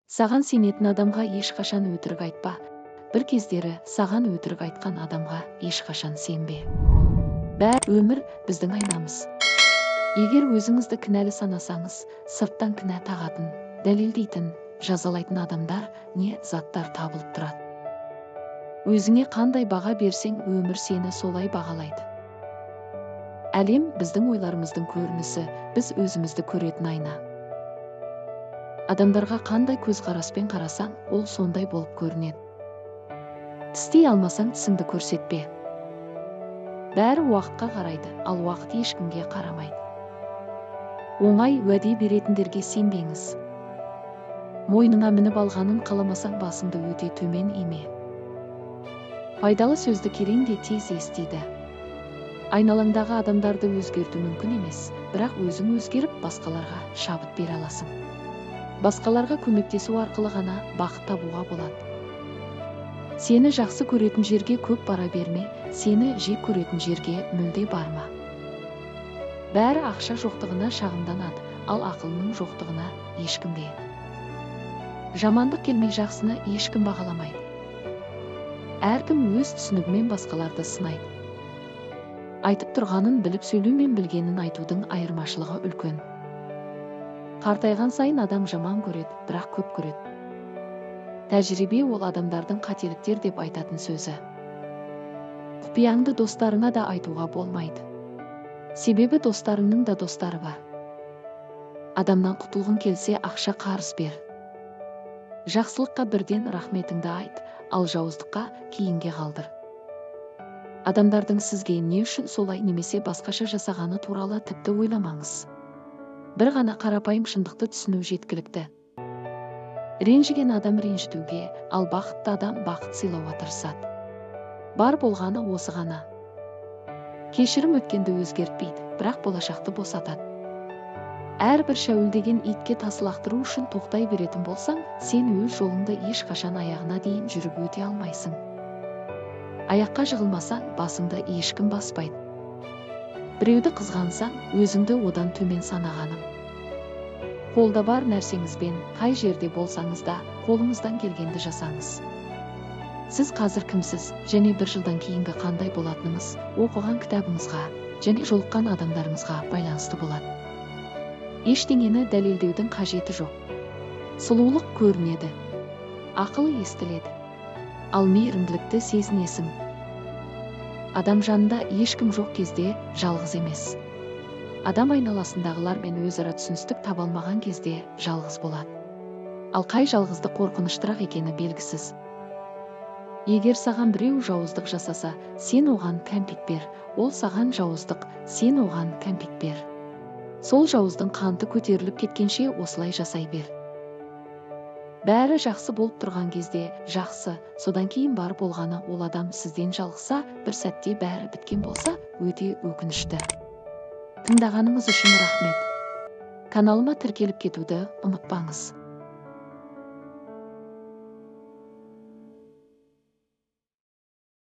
Саған сенетін адамға ешқашан өтірік айтпа. Бір кездері саған өтірік айтқан адамға ешқашан сенбе. Бәрі өмір біздің айнамыз. Егер өзіңізді кінәлі санасаңыз, сырттан кінә тағатын, дәлелдейтін, жазалайтын адамдар не заттар табылып тұрады. Өзіңе қандай баға берсең, өмір сені солай бағалайды. Әлем біздің ойларымыздың көрінісі, біз өзімізді көретін айна. Адамдарға қандай көзқараспен қарасаң, ол сондай болып көрінеді. Тістей алмасаң, тісіңді көрсетпе. Бәрі уақытқа қарайды, ал уақыт ешкімге қарамайды. Оңай уәде беретіндерге сенбеңіз. Мойныңа мініп алғанын қаламасаң, басыңды өте төмен име. Пайдалы сөзді керең де тез естиді. Айналаңдағы адамдарды өзгерту мүмкін емес, бірақ өзің өзгеріп, басқаларға шабыт бере аласың. Басқаларға көмектесу арқылы ғана бақыт табуға болады. Сені жақсы көретін жерге көп бара берме, сені жек көретін жерге мүлде барма. Бәрі ақша жоқтығына шағымданады, ал ақылының жоқтығына ешкімде. Жамандық келмей жақсыны ешкім бағаламайды. Әркім өз түсінігімен басқаларды сынайды. Айтып тұрғанын біліп сөйлеу мен білгенін айтудың айырмашылығы үлкен. Қартайған сайын адам жаман көреді, бірақ көп көреді. Тәжірибе ол адамдардың қателіктер деп айтатын сөзі. Құпияңды достарыңа да айтуға болмайды. Себебі достарыңның да достары бар. Адамнан құтылғың келсе, ақша қарыз бер. Жақсылыққа бірден рахметіңді айт, ал жауыздыққа кейінге қалдыр. Адамдардың сізге не үшін солай немесе басқаша жасағаны туралы тіпті ойламаңыз. Бір ғана қарапайым шындықты түсіну жеткілікті. Ренжіген адам ренжітуге, ал бақытты адам бақыт сыйлауға тырысады. Бар болғаны осы ғана. Кешірім өткенді өзгертпейді, бірақ болашақты босатады. Әрбір шәуілдеген итке тас лақтыру үшін тоқтай беретін болсаң, сен өз жолыңды ешқашан аяғына дейін жүріп өте алмайсың. Аяққа жығылмасаң, басыңды ешкім баспайды. Біреуді қызғансаң, өзіңді одан төмен санағаның. Қолда бар нәрсеңізбен, қай жерде болсаңыз да, қолыңыздан келгенді жасаңыз. Сіз қазір кімсіз және бір жылдан кейінгі қандай болатыныңыз, оқыған кітабыңызға және жолыққан адамдарыңызға байланысты болады. Ештеңені дәлелдеудің қажеті жоқ. Сұлулық көрінеді, ақыл естіледі, ал мейірімділікті сезінесің. Адам жанында ешкім жоқ кезде жалғыз емес. Адам айналасындағылармен өзара түсіністік таба алмаған кезде жалғыз болады. Ал қай жалғыздық қорқыныштырақ екені белгісіз. Егер саған біреу жауыздық жасаса, сен оған кәмпит бер, ол саған жауыздық, сен оған кәмпит бер. Сол жауыздың қанты көтеріліп кеткенше осылай жасай бер. Бәрі жақсы болып тұрған кезде жақсы, содан кейін бар болғаны ол адам сізден жалықса, бір сәтте бәрі біткен болса, өте өкінішті. Тыңдағаныңыз үшін рахмет. Каналыма тіркеліп кетуді ұмытпаңыз.